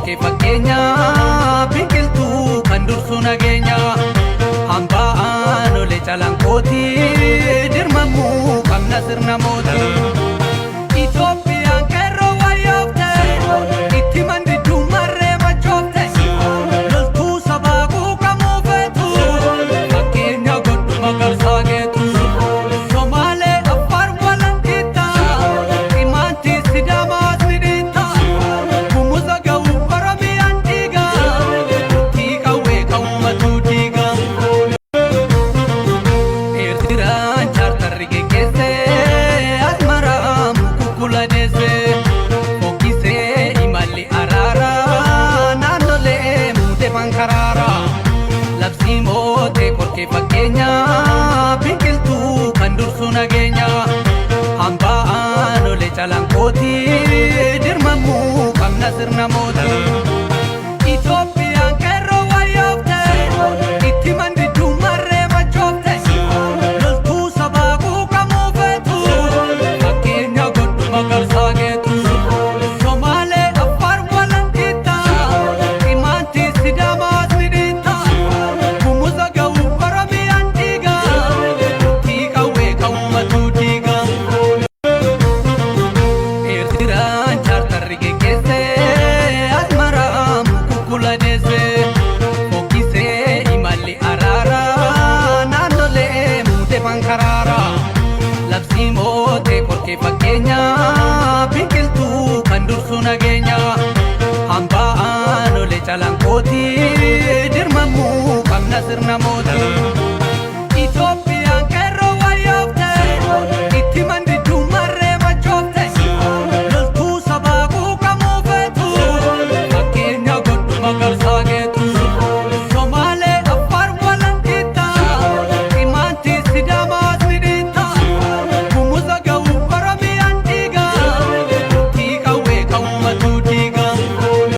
Qorkee fakkeenya biqiltuu kan dursu nageenya. Hambaa aanolee calanqooti dirmamuu qabna sirna mootii. Itoophiyaan qeerroo wayyoofte itti mandidduu marree machoofte loltuu sabaa quuqamuu feetu fakkeenya godhu magarsaa geetu. Somaalee Affaar walankitta Imaanti Sidaamaas ni dhiitta Gumuza ga'u Oromiyaan dhiiga Tiiqawwee ka'uumatu diiga. Eertiraan chaartarri geggeesse Asmaraa mukukkula deesse fokkisee imalli araaraa naannolee muudee pankaraara labsii mootee qorkee fakkeenya biqiltuu kan dursu nageenya hambaa aanolee calanqooti dirmamuu qabna sirna mootii. Itoophiyaan qeerroo wayyoofte itti mandidduu marree machoofte loltuu sabaa quuqamuu feetu fakkeenya godhu magarsaa geetu. Somaalee Affaar walankitta Imaanti Sidaamaas ni dhiitta Gumuza ga'u Oromiyaan dhiiga Tiiqawwee ka'uumatu diiga. Eertiraan chaartarri geggeesse Asmaraa mukukkula deesse fokkisee imalli araaraa naannolee muudee pankaraara labsii mootee qorkee fakkeenya biqiltuu kan dursu nageenya hambaa aanolee calanqooti dirmamuu qabna sirna mootii. Itoophiyaa.